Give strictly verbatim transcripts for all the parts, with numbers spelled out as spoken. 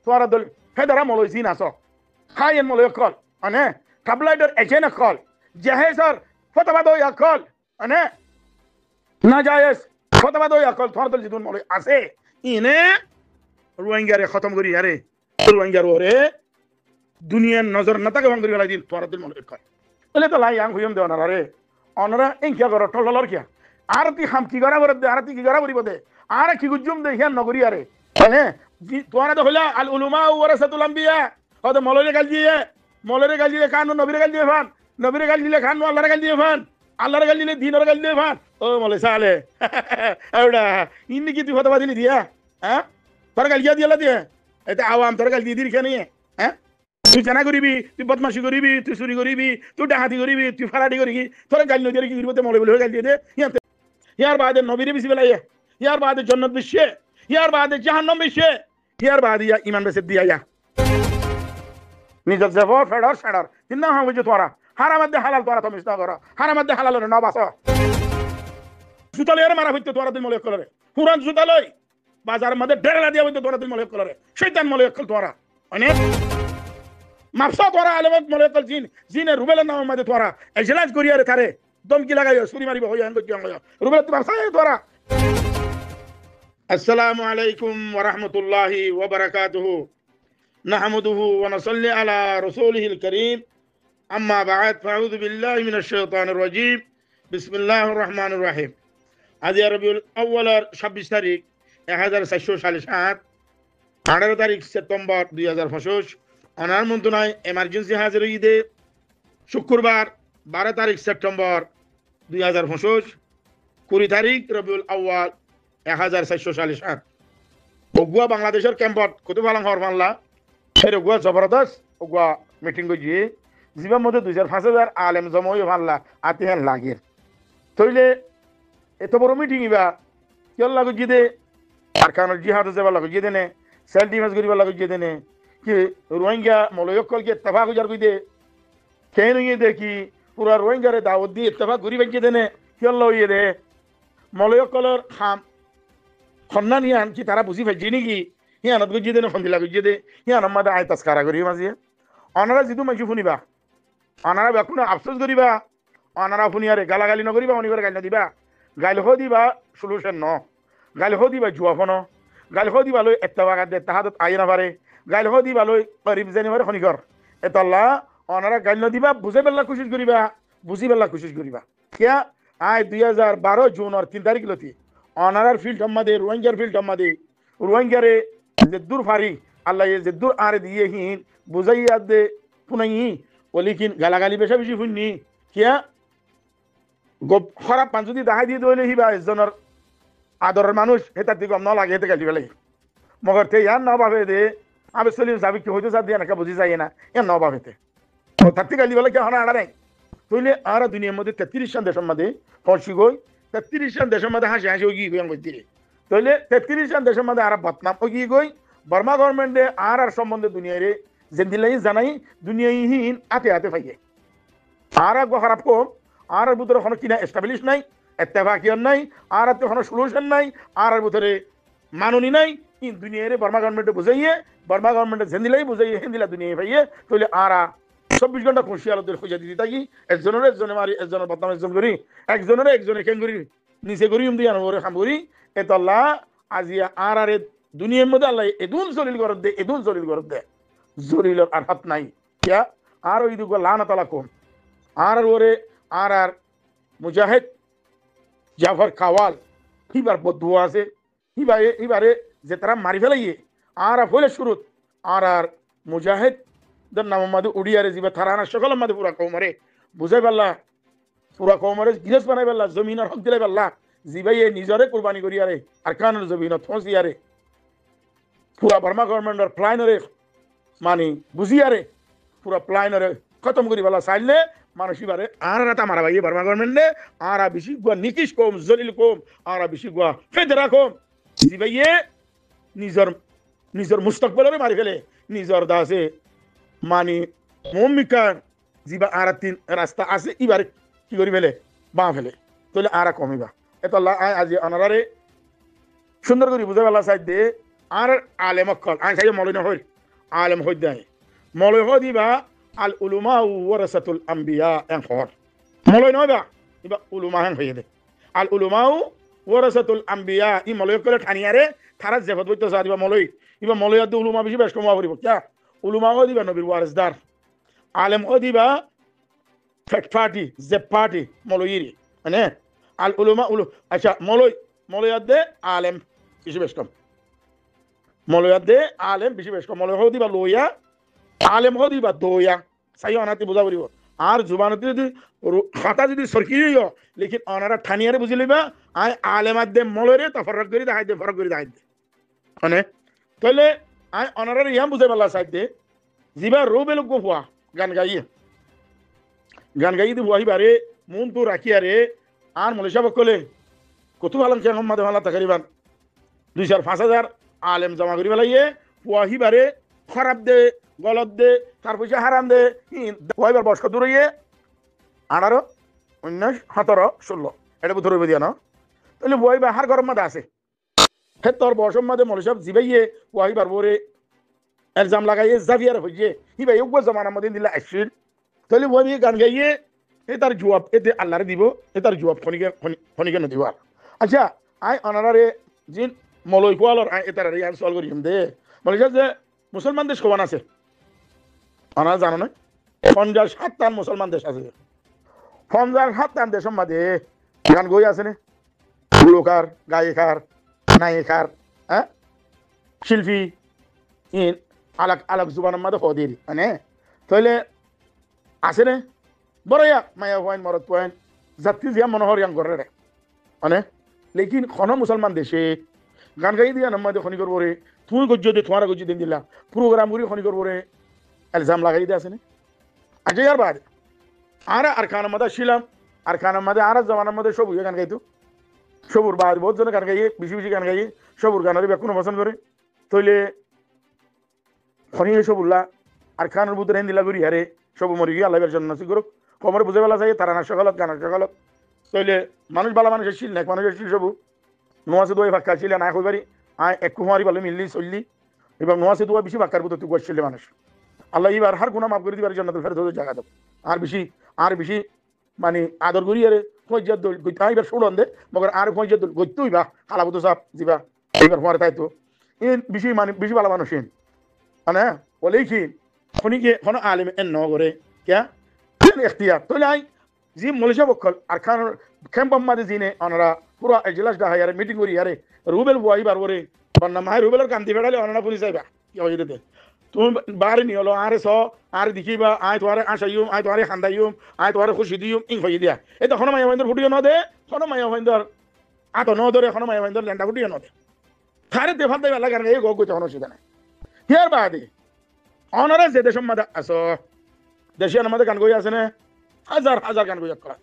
tuáñra dóil federa moloi zin asó. Háiyen moloi ókkol, mane, tabloidor ejent ókkol, jehezor fotoba doi ókkol, mane, najayez fotoba doi ókkol, tuáñra dóil zidún moloi asé, ine Ruáingare hótom gorí yare, Ruáingar uore duniyar nozor no táke fán gorí félai din, tuáñra dóil moloi ókkol. Tóile tolla yián hoiyum de onorare. Onora enkiyá goró, tholtholor kiyá? Añárattú ham ki gorá foribó de, añárattú ki gorá foribó de? Añára ki goijjum de, híyan no gorí yare. Mane, ji, tuáñra de hoilá, al ulama warasatul anbiya. Hoó de moloire gail diye, moloire gail dile kanú nobire gail diye fán, nobire gail dile kanú Allare gail diye fán, Allare gail dile dinore gail diye fán. Ó moloi Saleh. Eura, inni ki tui fotoba dili diya? Há? Tore gail kiyá diyé de? Ete awam tore gail diye dir kene? Há? Tui zena goribi, tui bodmaci goribi, tui suri goribi, tui dahati goribi, tui faradi goribi, tore gail no diyare ki goribo de, moloi buli hoi gail diye de, híyar baade nobire besi félaiye, híyar baade jonnot besi, híyar baade jahannam besi, híyar baade ya iman besi diya ya. Nizor zebor, fedor, sedor, tin no ham goijjo tuáñra, háram edde halal tuáñra tomiz no goró, háram edde halal no baso. Zuta loiyore mara foitto tuáñra dóil moloi ókkolore, furan zuta loi. Bazar or maze dherela diya foitto tuáñra dóil moloi ókkolore. Cóitan moloi ókkol tuáñra. Mane? Mafsó tuáñra alem moloi ókkol zin, zine Rubelor nam or maze tuáñra ejlas gorí yare tare dómki lagaiyo, suri maribo hoiyo, hén goijjo hén goijjo. Rubel tui mafsó tuáñra. السلام عليكم ورحمة الله وبركاته. نحمده ونصلي على رسوله الكريم. أما بعد، فأعوذ بالله من الشيطان الرجيم. بسم الله الرحمن الرحيم. Aijja Rabiul Awwalor sábbic tarík, ek házar saircó callic añt, añçáro tarík September dui házar foñsíc, onorar montunai emergency házir óiye de, cúkkurbar, baró tarík September dui házar foñsíc, kuri tarík Rabiul Awwal, ek házar saircó callic añt. Uggúa Bangladecor kempot kutu falon hoór falla, hér uggúa zobordos uggúa miting goijjé, zibar modde dui házar fañs házar alem zoma óiye falla, ati hén lager. Tóile eto boro miting iba kiyólla goijjé de, Arkanor jihadot zaiballa goijjé de né, self defense goríballa goijjé de né, ki Ruáingga moloi ókkol ki ettefak ói zargói de, keén óiye de ki, fura Ruáinggare dawot di ettefak gorí faijjé de né, kiyólla óiye de? Moloi ókkolor ham honnán yián ki tará buzí faijjé né ki? Híyanot goijjé de né, hondilla goijjé de, híyanor maze añí taskara gorí mazé. Onora zidún maincé fúniba, onora bekkúne afsós goríba, onora fúniyore galagali no goríba, fúniyore gail no diba. Gail hoó de iba solution no. Gail hoó de iba juwab no. Gail hoó de iba loi ettefak edde ettehadot aiyé no fare. Gail hoó de iba loi gorib zai no fare honikor. Etolla onora gail no diba, buzaibolla kucíc goríba, buzíbolla kucíc goríba. Kiyá? Añí dui házar baró junor tin tarík lóti onorar field or maze, Ruáinggar field or maze, Ruáinggare zeddúr fari, Allaye zeddúr añáre diyé hín buzáiye de fúnaiyi, olekin galagali becá-becí fúinni. Kiyá? Gob hóraf fan zodi dahái diyé de óile híba ezzonor adoror manúic, hé tattú gom no lage, héte gail di félaiye. Mogor te yián no bafe de, añí Solim sabe ki hoito sá de, yián ekka buzí saiye na, yián no bafe te. Ó, tattú gail di félaiye ki hone añára nai? Tóile añára duniyar modde tettíric cán decor modde foñsi goi, tettíric cán decor modde háñci háñci ói giyé goi, yián goijjé de. Tóile tettíric cán decor modde añára bodnam ói giyé goi, Borma government e añárar sombonde duniyare zendilla zanai, duniyaye hín áte áte faiye. Añára uggúa hóraf koum, añárar bútore honó kina establish nai, ettefakiyot nai, añárattú honó solution nai, añárar bútore manoni nai, hín duniyare Borma government e buzaiye, Borma government e zendilla buzaiye, héndilla duniyaye faiye, tóile añára sobbic gonta kuñci alot dóil hoiya didi táki, ezzonore ezzone mari, ezzonor bodnam ezzon gorí, ekzonore ekzone keéngorí nise gorí, um de yián uore ham gorí, etolla aijja añárare duniyar modde Allaye edún zolil gorér de, edún zolil gorér de. Zolilor ar hát nai. Kiyá? Añára óiye de uggúa lanot ala koum. Añárar uore añárar mujahed Jafar Kawal, híbar bodduwa asé. Híbaye, híbare ze tará mari félaiye, añára foila cúrut añárar mujahed dor namor maze uçíyore ziba tarana cókolor maze fura koumore buzáiballa, fura koumore giros banaiballa, zominor hók dilaiballa, zibaye nizore kurbani goríyore Arkanor zominot foóñsiyore, fura Borma government or plan ore mani buzíyore, fura plan ore hótom goríballa sailé, manúic íbare añárar áte mara faiye Borma government e, añára bicí uggúa nikic koum, zolil koum, añára bicí uggúa federa koum. Zibaye nizor, nizor mustakbal ore mari fele, nizor dase mani muúmikar ziba añárar tin rasta asé, íbare ki gorí fele? Báñgi fele. Tóile añára koum íba. Etolla añí aijja onorare cúndor gorí buzáiballa saidde, añárar alem ókkol, añí saiyó moloi no hoir, alem hoóidde aññí. Moloi hoóde íba al ulama warasatul ambiya en hoór. Moloi noó íba, íba ulama en hoiyé dé. Al ulama warasatul ambiya, í moloi ókkole thaniyaré, tará ze fot boitto saá íba moloi. Íba moloi adde ulama bicí bec kom ówa foribó. Kiyá? Ulama hoóde íba nobir warisdar. Alem hoóde íba fek parti, zeb parti, moloiyire. Mane, al ulama, ulu-, accá, moloi, moloi adde alem bicí bec kom. Moloi adde alem bicí bec kom. Moloi hoóde íba loiya, alem hoóde íba doiya. Saiyó, onattú buzá foribó. Añár zubanottú zodi ru-, hotá zodi sorki óiyo, lekin onará thaniyaré buzí loibá, aññí alem adde moloire toforrok gorí deháidde, forok gorí deháidde. Mane, tóile aññí onaráre yián buzáiballa saidde, zibá Rubel uggúa fua gan gaiyé. Gan gaiyé de fua híbaré muúntu rakíyaré, añár moloi sáb ókkole, kotú falan kiyá hommá de fala takriban dui sar fañs házar alem zoma gorí felaiyé, fua híbaré hóraf de, golot de, tar foicá háram de, híin, fua híbar boc hoddúr óiye, añçáro, uinníc, háñtaro, cúllo. Eçé bútore óibo diya no? Tóile fua híba hár góror mazé asé. Héttor bocór mazé moloi sáb zibáye fua híbar uore elzam lagaiyé, záfiyar foijjé, híba uggúa zomanar mazé endilla aiccíl. Tóile fua híbaye gan gaiyé, hétar juab éte Allaré dibó, hétar juab honíke, honí-, honíke nodibó ar. Accá, aññí onoráre zin moloi fua lor, aññí étararé yián sual goijjum dé. Moloi sáb ze Musolman dec hoibán asé? Onorá zano né? Fonjac háttán Musolman dec asé. Fonjac háttán decór mazé gan goi asé né? Gulokar, gayekar, nayekar, há? Cilfi, in, alak, alak zubanor mazé hoó deri, mane? Tóile asé né? Boroya, maiyafuain, morotfuain, zatti ziyán mone hoór yián goré re. Mane, lekin honó Musolman dece gan gaiyé de yiánor mazé honíkor uore, tuñí goijjó de, tuáñra goijjó de endilla, program gorí honíkor uore elzam lagaiyé de asé né? Accá, yar baade añára Arkanor mazé accílam, Arkanor mazé añárar zomanar mazé cóbuye gan gaitó. Cóbur baade bout zone gan gaiyé, bicí bicí gan gaiyé, cóbur ganoré bekkúne fosón goré. Tóile honíye cóbulla Arkanor bútore endilla gorí haré, cóbu mori giyé, Allaye íbar jannot nosib gorouk. Koumoré buzáiballa saiyé, tarana cókolot, ganor cókolot. Tóile manúic bála manúic accíl, nek manúic accíl cóbu. Nuwase duwa fakka accíl, aññí hoi fari, aññí ekku fuáñr íba loi milli soillí. Íba nuwase duwa bicí fakkar bútottu uggúa accíl manúic. Allaye íbar hár guná maf gorí dibar, jannatul ferdous zaga douk. Añár bicí, añár bicí mani ador gorí ere fuañijjar dol goittó, aññí íbar cúron de, mogor añáre fuañijjar dol goittó íba, Halabutu sáb, ziba, íbar fuañre táito. Ín bicí mani, bicí bála manúic ín. Mane, bóle ki, honíke, honó aleme en no goré. Kiyá? Ín ektiyar. Tóile aññí, zi moloi sáb ókkol, Arkanor kempor mazé zine, onorá fura ejlas dahaiyaré, miting goríyaré, Rubel fua íbar uore, bonnam hái Rubelor gandi feçáile onorá fúni saiba. Ki hoiyé dé? Tuñí baáre niyolo, añáre soó, añáre dekíba, aññí tuáñre áñcaiyum, aññí tuáñre handaiyum, aññí tuáñre kúci diyum, ín hoiyé diya. Ete honó maiyafuaindor fúthiyo no de, honó maiyafuaindor áto no dóre, honó maiyafuaindor lenda fúthiyo no de. Taré de fadda balla gan gaiyé goi goitó honó osubida nai. Híyar baade, onorá ze decór mazé asó, dec yíanor mazé gan goi asé né? Házar házar gan goi ókkol asé.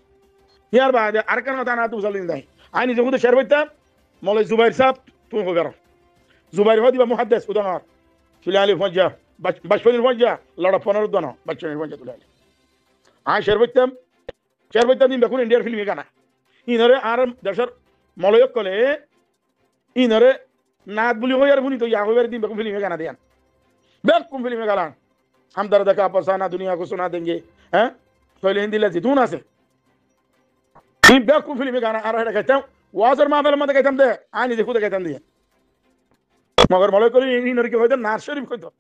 Híyar baade arekkán hotá añára tuñí sali nai. Aññí nize húde cér foittam, Moloi Zubair sáb, tuñí hoi faro. Zubair hoóde íba muháddes, udangor. Tuliali foñjja, Bac-, Bacfanir foñjja, Loraf Fonor uddano, Bacfanir foñjja Tuliali. Aññí cér foittam, cér foittam de ín bekkún Indiyar filmi gana. Ínore añár decór moloi ókkole, ínore naat buli hoiyaré fúni to ya hoibar de ín bekkún filmi gana de yían. Bekkún filmi gana. Hám darad ka afsana duniya ko suna denge. Há? Tóile héndilla zitún asé. Ín bekkún filmi gana añára héçe gaitám. Wazor mahfilor mazé gaitám de. Aññí nize húde gaitám de. Mogor moloi ókkole ín, ínore ki hoito? Naat Corif hoito.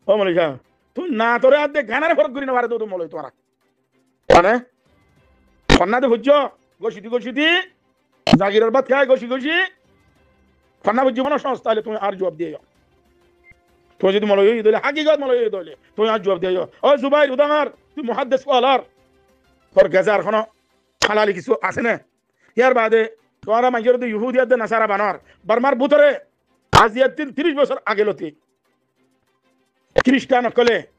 Ó moloi sáb, tuñí naatore ar de ganare forok gorí no faro de, tuñí moloi tuáñra. Mane, honná de foijjó, gociti gociti, zagiror bát hái goci goci, honná foijjó hono cons, taile tuñí añár juab diyo. Tuñí zodi moloi óiyo de óile, hákigot moloi óiyo de óile, tuñí añár juab diyo. Ó Zubair, udangor, tui muháddes fua lor. Tor gezar hono halali kissú asé né? Híyar baade tuáñra maincóre de Yuhudi ar de Nasara banor. Bormar bútore aijja tin-, tiríc bosór age lóti Kiristan ókkole,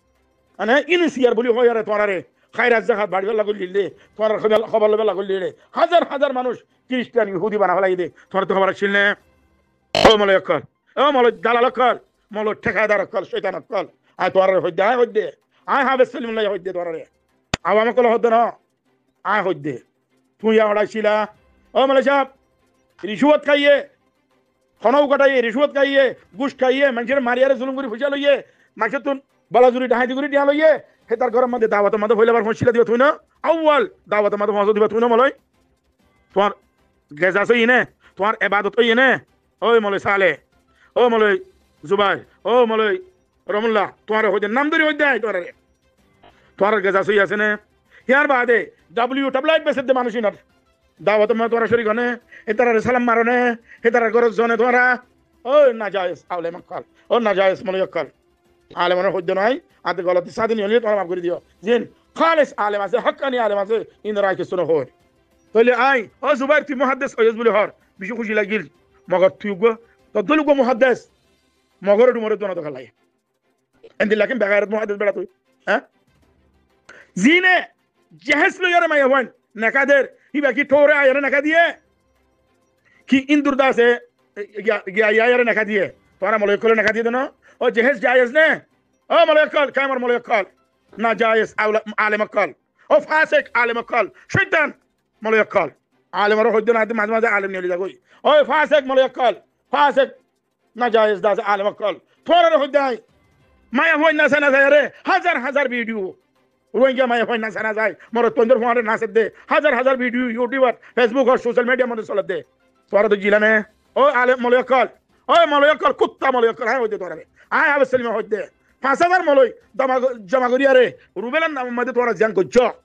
mane, Inisiyar buli hoiyaré tuáñrare háirat zakat bari fela goillíl de, tuáñrar hóbor, hóbor loi fela goillíl de. Házar házar manúic Kiristan Yuhudi bana felaiyé de. Tuáñrar to hóbor accíl né? Ó moloi ókkol, ó moloi dalal ókkol, moloi thekadar ókkol, cóitan ókkol. Aññí tuáñrare hoidde, aññí hoidde. Aññí Hafez Solimullah hoidde tuáñrare. Awam ókkole hoidde no. Aññí hoidde. Tuñí ya hoçaicíla. Ó moloi sáb, ricúat háiye, Hono ukathaiye, ricwot kaiye, guc kaiye, maincóre mariyaré zulum gorí foicá loiye, maincóttun bolazuri dhahaiti gorí thiañ loiye, hé tar góror maze dawator maze foila bar foóñsila diba tui no? Awwal dawator maze foóñsa diba tui no, moloi? Tuáñr gezas óiye né? Tuáñr ebadot óiye né? Ói moloi Saleh, ói moloi Zubair, ói moloi Romulla, tuáñre hoidde, nam dóri hoidde añí tuáñrare. Tuáñrar gezas óiye asé né? Híyar baade W F F besedde manúic inar dawator maze tuáñra córik ó né? Hé tarare salam maro né? Hé tarar górot zo né tuáñra? Ói najayes alem ókkol, ói najayes moloi ókkol. Alemanor hoidde nái, ade goloti sadi niyóli tuáñra maf gorí diyo. Zin hális alem asé, hákkani alem asé, inora kessú no hoór. Tóile añí, ó Zubair, tui muhaddes óiyos buli hoór, bicí kúci lagil. Mogor tui uggúa, tor dóil uggúa muhaddes, mogore dhumore duna dókar lage. Endilla kin begairot muhaddes beça tui? Há? Zine jehéz loiyóre maiyafuain neká der, íba ki thóore aiyóre neká diye? Ki Indur dase, e, e, giya, giya aiyóre neká diye? Tuáñra moloi ókkole neká diye de no? Ó jehéz jayez né? Ó moloi ókkol, kemor moloi ókkol, najayez aula-, alem ókkol, ó fasek alem ókkol, cóitan moloi ókkol. Alemore hoidde nái de, maze maze alem niyóli zagói. Ó fasek moloi ókkol, fasek najayez dase alem ókkol, tuáñrare hoidde añí. Maiyafuain nase nase yóre házar házar video, Rohingya maiyafuain nase nase, morotfuaindor fuañre nase de, házar házar video YouTube or, Facebook or, social media maze sole de. Tuáñra dóijjila né? Ó alem moloi ókkol, ó moloi ókkol, kutta moloi ókkol, añí hoidde tuáñrare. Añí Abes Selime hoidde. Fañs házar moloi dama-, joma gorí yóre Rubelar namor maze tuáñra ziyán goijjó,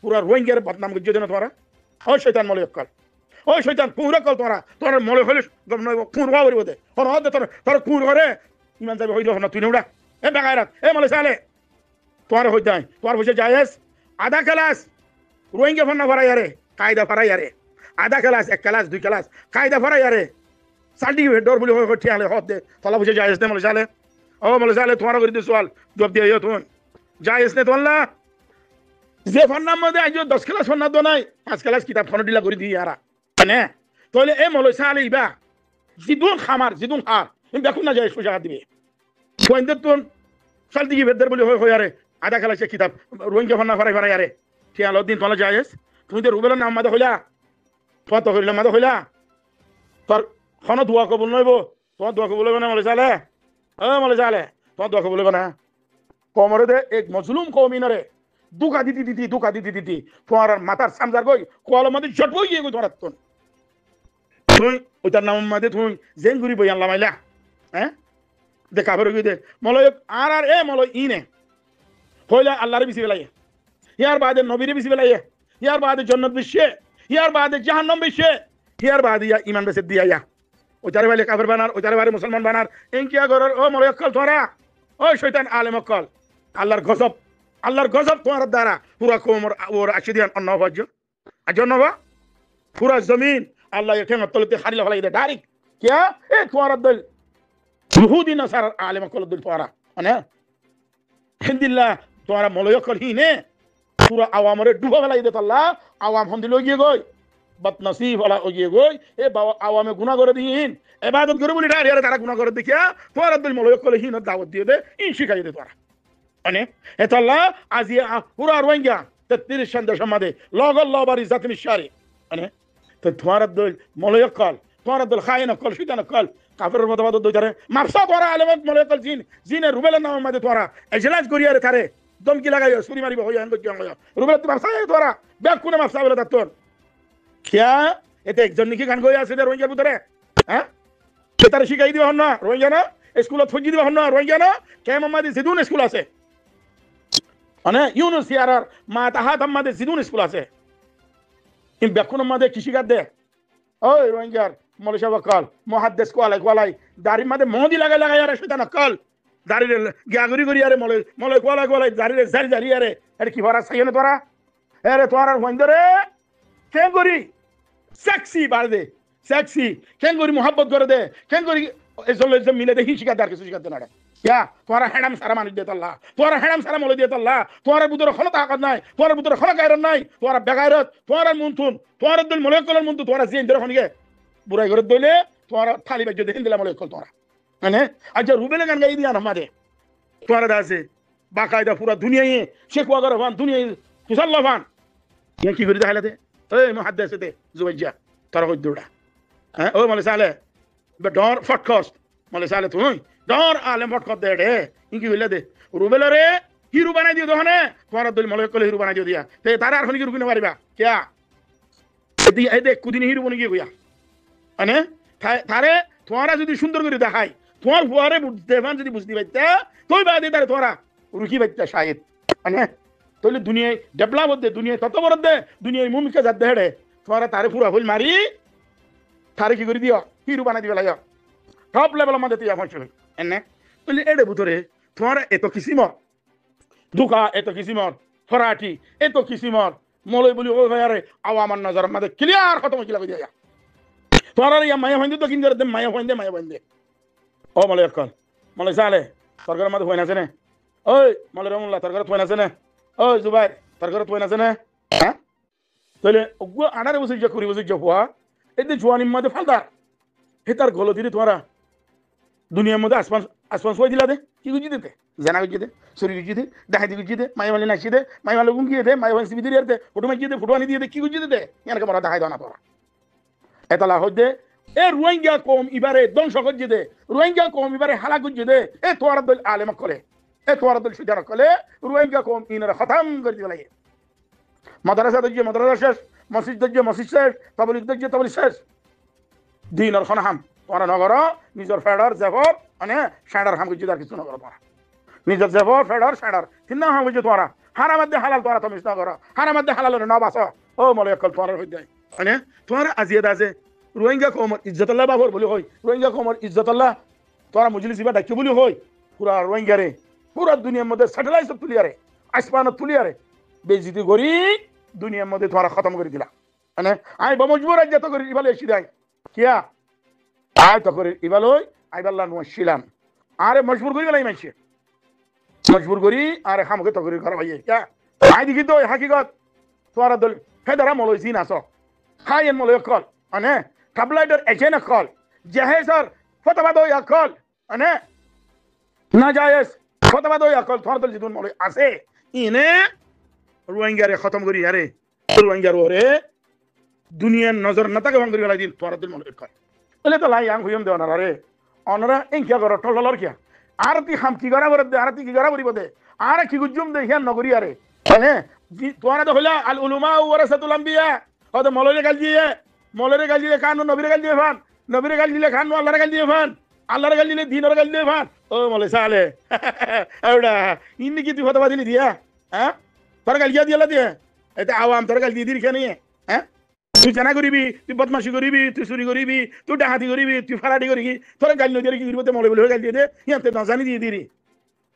fura Rohingyare bodnam goijjó de no tuáñra? Ó cóitan moloi ókkol, ó cóitan kuñr ókkol tuáñra, tuáñrar moloi hoile gom no óibo, kuñr ówa foribo de. Hono hoó de tuáñra, tuáñra kuñr gore, iman zaibo hoile hono tui no uça. E begairot, e moloi Saleh, tuáñre hoidde añí, tuáñr foicá jayez, adá kelas Rohingya fonná foraiyóre, kaida foraiyóre, adá kelas, ek kelas, dui kelas, kaida foraiyóre, certificate dór buli hoi, hoi, thiañ loi hoódde, tolla foicá jayez né moloi Saleh? Ó moloi Saleh, tuáñre gorí de sual, juab diya yó tui. Jayez né tuáñlla? Ze fonnar maze aijjó doc kelas fonná dó nái, fañs kelas kitab hono dhila gorí diye añára. Mane, tóile e moloi Saleh íba, zidún hamar, zidún har, ín bekkún najayez foicá hár dibe. Fuaindottún certificate der buli hoi, hoiyóre, adá kelas kitab Rohingya fonná forai foraiyóre thiañ loi din tuáñlla jayez? Tuñí de Rubelar namor maze hoila, tuáñr tohrilor maze hoila, tuáñr hono dua kobul no óibo. Tuáñr dua kobul óibo na, moloi Saleh? Ó moloi Saleh, tuáñr dua kobul óibo na? Koumore de, ek mozlum koum inore dúka diti diti, dúka diti diti, tuáñrar matar samzar goi, kualor maze jot boi giyé goi tuáñrattún. Tuñí óitar namor maze tuñí zeén gorí boyan lamaila, há? De kafer ói giyé de. Moloi, añárar e moloi ine hoila Allare bisi felaiye, híyar baade nobire bisi felaiye, híyar baade jonnot bicce, híyar baade jahannam bicce, híyar baade ya iman bese diya ya. Óitare faile kafer banar, óitare faile musolman banar. Eén kiya gorer, ó moloi ókkol tuáñra, ó cóitan alem ókkol. Allar gozob, Allar gozob tuáñrar dara fura koumor uore aiccé de yián onno foijjó. Aiccé onno fo? Fura zomin Allaye théngor tolotti hári loi félai de direct. Kiya? E tuáñrar dóil Yuhudi Nasarar alem ókkolor dóil tuáñra. Mane, héndilla tuáñra moloi ókkol híine fura awamore dhufai félai de tolla, awam hondilla ói giyé goi, botnosib ola ói giyé goi, e ba-, awame guná goré de híin, ebadot goré buli dhar, yáre tará guná goré de kiya, tuáñrar dóil moloi ókkole híinor dawot diyé de, híin cíkaiyé de tuáñra. Mane, e tolla aijja, a, fura Rohingya, tettiríc cen decor maze, logor lobar izzot niccári. Mane, Te tuáñrar dóil moloi ókkol, tuáñrar dóil háin ókkol, cóitan ókkol, kaferor moto bado dóitare. Maf saó tuáñra alem moloi ókkol zin, zine Rubelor namor maze tuáñra ejlas gorí yóre tare dómki lagai, suri maribo hoiyo, en goijjó, en goijjó. Rubelottu maf saó tuáñra, bekkune maf saó bole tattún. Kiya? Ete ekzon niki gan goi asé de Rohingyar bútore? Há? Te tare cíkai diba hon na, Rohingya na? Eskulot foijjé diba hon na, Rohingya na? Kemor maze zidún eskul asé. Mane, Yunus Yarar Matahat or maze zidún eskul asé. Hín bekkunor maze ki cíkar de? Ói Rohingyar moloi sáb ókkol, muhaddes kualai kualai, darir maze moódi lagai lagai yóre cóitan ókkol, darire giya gorí gorí yóre moloi, moloi kualai kualai, darire zari zari yóre, ere ki fora saiyó né tuáñra? Ere tuáñrar fuaindóre keéngorí seksi bare de, seksi, keéngorí muhabbot goré de, keéngorí ezon loi ezon mile de, hín cíkar de, ar kessú cíkar de no. Kiya? Tuáñra héçam sára manúic de tolla, tuáñra héçam sára moloi de tolla, tuáñrar bútore honó takot nái, tuáñrar bútore honó gairot nái, tuáñra begairot, tuáñrar muntun, tuáñrar dóil moloi ókkolor muntun, tuáñra ziyán dóre honóge burai goré dóile, tuáñra tali baijjó de héndilla moloi ókkol tuáñra. Mane, aijja Rubele gan gai de yián or maze tuáñra de asé, bakaida fura duniyaiye cekua goré fán, duniyaiye tusalla fán. Yián ki gorí deháila de? Ói muhaddes de Zubair, tuáñra hoiddé uçá. Há? Ói moloi Saleh, Be dhoóñr fotkhos. Moloi Sale tui dhoóñr alem fotkhos de eçe. Inki hoilla de. Rubelore híru banai diyo de hone. Tuáñrar dóil moloi ókkole híru banai diyo de. Te taré ar hone ki ruki no fariba. Kiya? Ede, ede ekku dine híru boni giyé goiya. Mane, ta-, taré tuáñra zodi cúndor gorí dahái, tuáñr fuare buzde fán zodi buzdi faitá, toi baade taré tuáñra ruki faitá cáyed. Mane, tóile duniyai develop ódde, duniyai totobor ódde, duniyai mumkin zar de héçe, tuáñra taré fura foil mari, taré ki gorí diyo? Híru banai diba laiyo. Top level or maze tiya foñsé. Enne, tóile éçe bútore tuáñra eto kisimor duka, eto kisimor forati, eto kisimor moloi buli hoi fare, awamor nozoror maze clear hotom ói giyé goi de ya. Tuáñrare ya maiyafuainde dokin gorer de, maiyafuainde, maiyafuainde. Ó moloi ókkol, moloi Sale, tor góror maze fuain asé né? Ói moloi Rohimullah, tor górot fuain asé né? Ói Zubair, tor górot fuain asé né? Há? Tóile uggúa añçáro bosóijja, kuri bosóijja fua, ede juanir maze faldar. Hétar golotire tuáñra duniyar maze asman, asman suwai dila de. Ki goijjé de te? Zena goijjé de, suri goijjé de, daheti goijjé de, maiyafuain naicce de, maiyafuain gungiye de, maiyafuain sibi dóri de, foto maijjé de, foto ani diye de, ki goijjé de te? Yián ki mora dahái do na tuáñra? Etolla hoóidde, e Ruáingga koum ibáre dóngco goijjé dé, Ruáingga koum ibáre hálak goijjé dé, e tuáñrar dóil alem ókkole, e tuáñrar dóil cóitan ókkole Ruáingga koum inore hótom gorí diba lage. Madarasa dóijje madarasa céc, mosjid dóijje mosjid céc, toblig dóijje toblig céc. Dinor hono ham tuáñra no goró, nizor feçor zefór, mane, ceñçor ham goijjé dé ar kissú no goró tuáñra. Nizor zefór, feçor, ceñçor, tinnán ham goijjé tuáñra. Háramor de hálal tuáñra tomiz no goró, háramor de hálal no basó. Ó moloi ókkol, tuáñrar hoiddé. Mane, tuáñra aziya de asé, Ruáingga koumor izzotolla bafor buli hoi, Ruáingga koumor izzotolla tuáñra mojlis ibá daikkó buli hoi, fura Ruáinggare, fura duniyar modde satellite ot tuliyare, asmanot tuliyare, beizzuti gorí duniyar modde tuáñra hótom gorí dila. Mane, añí boro mojbur aijja tokorir ibá loi aiccí de añí. Kiyá? Añí tokorir ibá loi aibálla no accílam. Añáre mojbur gorí félaiye maincé. Mojbur gorí añáre ham gorí tokorir gorá faiyé. Kiyá? Añí dekí de hákigot. Tuáñrar dóil fedara moloi zin asó. Háyen moloi ókkol. Mane, tablaitor ejen ókkol. Jehezor fotowa doi ókkol. Mane, nazayez fotowa doi ókkol tuáñrar dóil zidún moloi asé. Ine Ruáinggare hótom gorí yare. Ruáinggar uore duniyar nozor no táke fán gorí félai dil tuáñrar dóil moloi ókkol. Tóile tolla añí yián hoiyum de onarare. Onara enkiyá goró, tholtholor kiyá? Añárattú ham ki gorá foribó de, añárattú ki gorá foribó de? Añára ki goijjum de, yián no gorí yare. Mane, tuáñra de hoila, al ulama warasatul anbiya. Óde moloire gail diye, moloire gail dile kiyá no nobire gail diye fán, nobire gail dile kiyá no Allare gail diye fán, Allare gail dile dinore gail diye fán. Ó moloi Sale, aura, inne ki tui fotowa dili diya? Há? Tore gail kiyá diyé? Ete awam tore gail diye diri kiyá naiye? Há? Tui zena goribi, tui bodmaci goribi, tui suri goribi, tui dahati goribi, tui farati goribi, tore gail no diyare ki goribo? Te moloi buli hoi gail diye de, yián te no zani diye diri.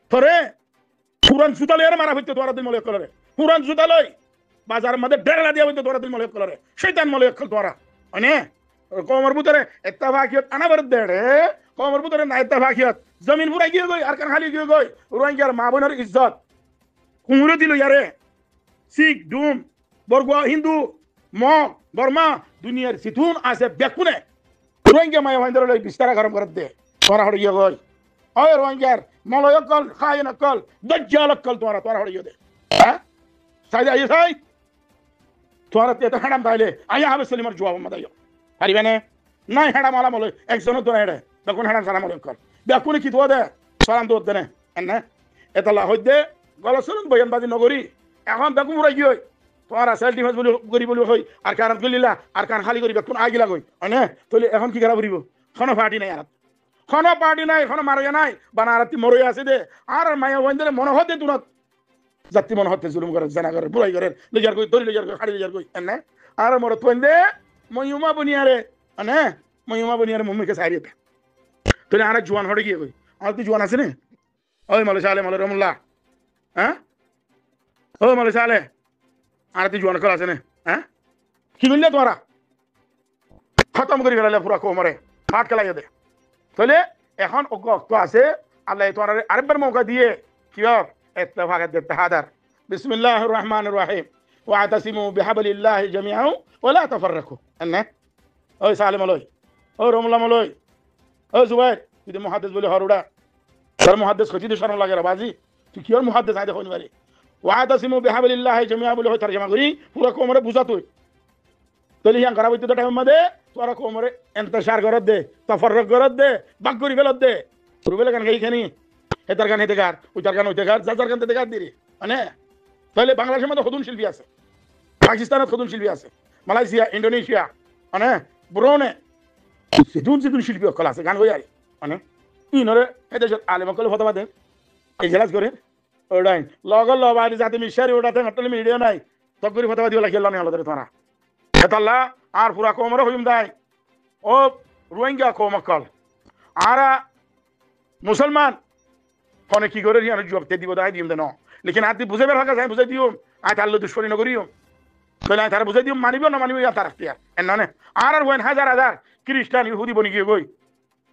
Tore furan zuta loi aró mara foitto tuáñrar dóil moloi ókkolore. Furan zuta loi. Bazaror modde dherela diya foitto tuáñrar dóil moloi ókkolore. Cóitan moloi ókkol tuáñra. Mane, koumor bútore ettefakiyot ana foredde re. Koumor bútore na ettefakiyot. Zomin furai giyé goi, Arkan háli giyé goi. Ruáinggar maa boinor izzot kuñure dilo yare. Sik, Dum, Borgua, Hindu, Mog, Borma, duniyar zitún asé bekkúne Ruáingga maiyafuaindóre loi bistara gorom goredde. Tuáñra hoçé giyó goi? Ói Ruáinggar moloi ókkol, háyen ókkol, dojjal ókkol, tuáñra, tuáñra hoçé giyó de? Há? Sai de, aiyó sai. Tuáñrattú eto héçam táile aiyó Háfez Solimor juab ot aiyó. Fariba né? Nái, héçam ola moloi ekzon ó dóre héçe. Bekkún héçam sara moloi ókkol. Bekkúne ki duwa de? Salam duwa de né? Enne? Etolla hoidde, golot solon boyanbazi no gorí. Ehón bekkún furai giyói. Tuáñra self defense buli gorí buli hoi Arkanot goillíla, Arkan háli gorí bekkún aigíla goi. Óine? Tóile ehón ki gorá foribó? Honó party nái añárat. Honó party nái, honó maroya nái. Bana añárattú moroya asé de. Añárar maiyafuaindóre mone hoó de dunot. Zattú mone hoó de zulum gorer, zena gorer, burai gorer, loizar goi, dóri loizar goi, hári loizar goi. Enne? Añárar morotfuainde moiyuma boniyaré, enne? Moiyuma boniyaré mumkin sairiyé de. Tóile añárar juan hoçé giyé goi? Añárattú juan asé né? Ói Moloi Sale, Moloi Rohimullah. Há? Ói Moloi Sale, añárattú juan ókkol asé né? Há? Ki goillá tuáñra? Hótom gorí felailá fura koumoré. Fát kelaiyé de. Tóile ehón uggwá okto asé, Allaye tuáñrare arekbar mouka diyé. Kiyór? Ettefak ar ittehad ar. Bismilláhir rohmánir rohím. Wa'tasimu biháblilláhi jamí'an wa la tafarraku. Enne? Ói Sale moloi, ói Rohimullah moloi, ói Zubair, tui de muhaddes buli hoór uçá. Tor muhaddes hoité de corom lage re bazi. Tui kiyór muhaddes añí de hoi no fari. Wa'tasimu biháblilláhi jamí'an buli hoi torjoma gorí fura koumoré buzá tui. Tóile híyan gorá foittó de thaimor máze tuáñra koumoré entecár goródde, toforrok goródde, bák gorí felódde. Rubele gan gai kéne, hétar gan héte gar, uitar gan uite gar, zar zar gan tete gar diri. Mane, tóile Bangladecór máze hodún cílpi asé, Pakistanot hodún cílpi asé, Malaysia, Indonesia, mane, Brunei, zedún zedún cílpi ókkol asé, gan goiyaré. Mane, inore hé decót alem ókkole fotwa der, ejelas gorer, Órain, logor lobari zati missari óra te mattole midiya nai. Tok gori fotwa dibolla kiyólla nai alodare tuáñra. Hétolla añár fura koumore hoiyum dai. Ó Ruáingga koum ókkol. Añára musolman. Hone ki gorer híyanor juwab te dibo dai diyum de no. Lekin añátti buzaibar hak asé, añí buzai diyum. Añí tar loi ducmoni no goijjum. Tóile añí tare buzai diyum, manibo no manibo, yián tar ektiyar. Enne ne? Añárar fuain házar házar Kiristan, Yuhudi boni giyói goi.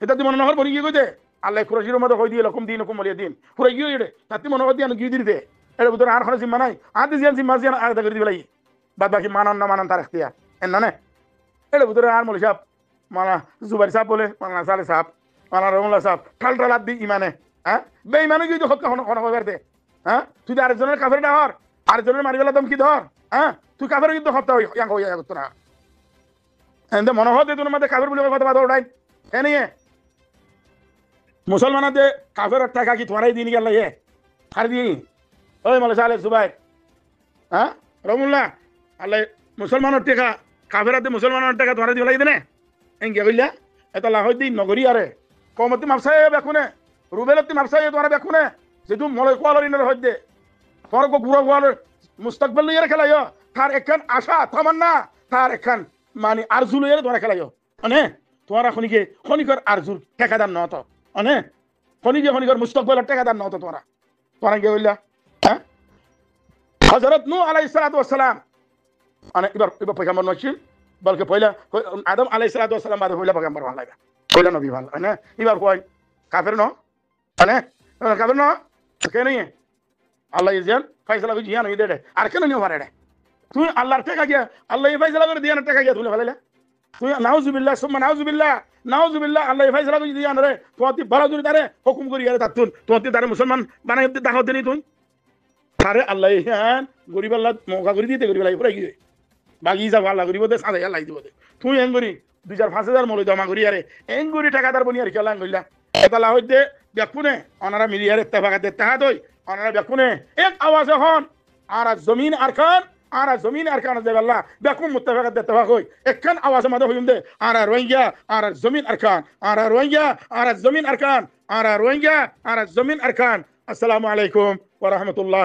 Hétatte mone no hoór boni giyói goi de. Allaye Kuran Córif or máze hoi diye, "Lakum dinukum waliya din." Fúrai giyói ede. Tatte mone hoór de yián giyói diri de. Ere bútore añár hono zimma nai. Añár de ziyán zimma asé yián ada gori dibolla. Bad baki manon no manon tar ektiyar. Enne ne? Ere bútore añár moloi sáb, Maulana Zubair sáb bole, Maulana Saleh sáb, Maulana Rohimullah sáb, thal thal addi imane. Há? Beimane giyói de hokka hono, hono hoibar de. Há? Tui de arekzonore kafer dahor, arekzonore mari fela domki dor. Há? Tui kafer giyói de hokka hoi, yián hoi, yián hoi, yián hoi. Ende mone hoó de duniyar máze kafer buli hoi fotwa dor uçai. Héniye. Musolmanor de kaferor theka ki tuáñra diye ni Allaye? Hare diye? Ói Moloi Saleh Zubair. Há? Rohimullah. Allaye musolmanor theka, kaferor de musolmanor theka tuáñra dibolla de ne? Engiya goilla? Etolla hoidde no gori are. Koumotti maf saiyo bekkune. Rubelotti maf saiyo tuáñra bekkune. Zedún moloi kualor inore hoidde. Tuáñra gura kualor mustakbel loiyore kelayo. Tar ekkán aca, tamanna, tar ekkán mani arzu loiyore tuáñra kelayo. Mane, tuáñra honike, honikor arzur thekadar no to. Mane, honike, honikor mustakbelor thekadar no to tuáñra. Tuáñra ki hoilla? Há? Hozorot Nuh aláihis salatu wassalam. Mane, ibar, ibar poigambor no accíl, bolke foila, Adam aláihis salatu wassalam bade foila poigambor banla ibar. Foila nobi banla, mane, ibar fuain kafer no? Mane, kafer no? Kene? Allaye ziyán faisala goijje yián óiye de. Ar kene no fare de? Tui Allar theka giya, Allaye faisala gori diye yián theka giya tui felaila. Tui nauzubillah, summa nauzubillah, nauzubillah, Allaye faisala goijje diye yián re. Tuáñtti bala duri tare hukum gori yare tattún. Tuáñtti tare musolman banai de dahot de ni tui. Tare Allaye yián goribolla mouka gori dite goribolla fúrai giyói. Bagi za falla goribo de, sáda Allaye dibo de. Tui en gori dui házar fañs házar moloi joma gori yare, en gori thekadar boni yare kiyólla en goilla? Etolla hoidde bekkune, onora mili yare ittefakat ittehad ói, onora bekkune ek awaze hon, añára zomin Arkan, añára zomin Arkan zaibolla, bekkun muttefak ittefak ói, ekkán awaze máze hoiyum de, añára Ruáingga, añára zomin Arkan, añára Ruáingga, añára zomin Arkan, añára Ruáingga, añára zomin Arkan. Assalamu alaikum wa rahmatullah.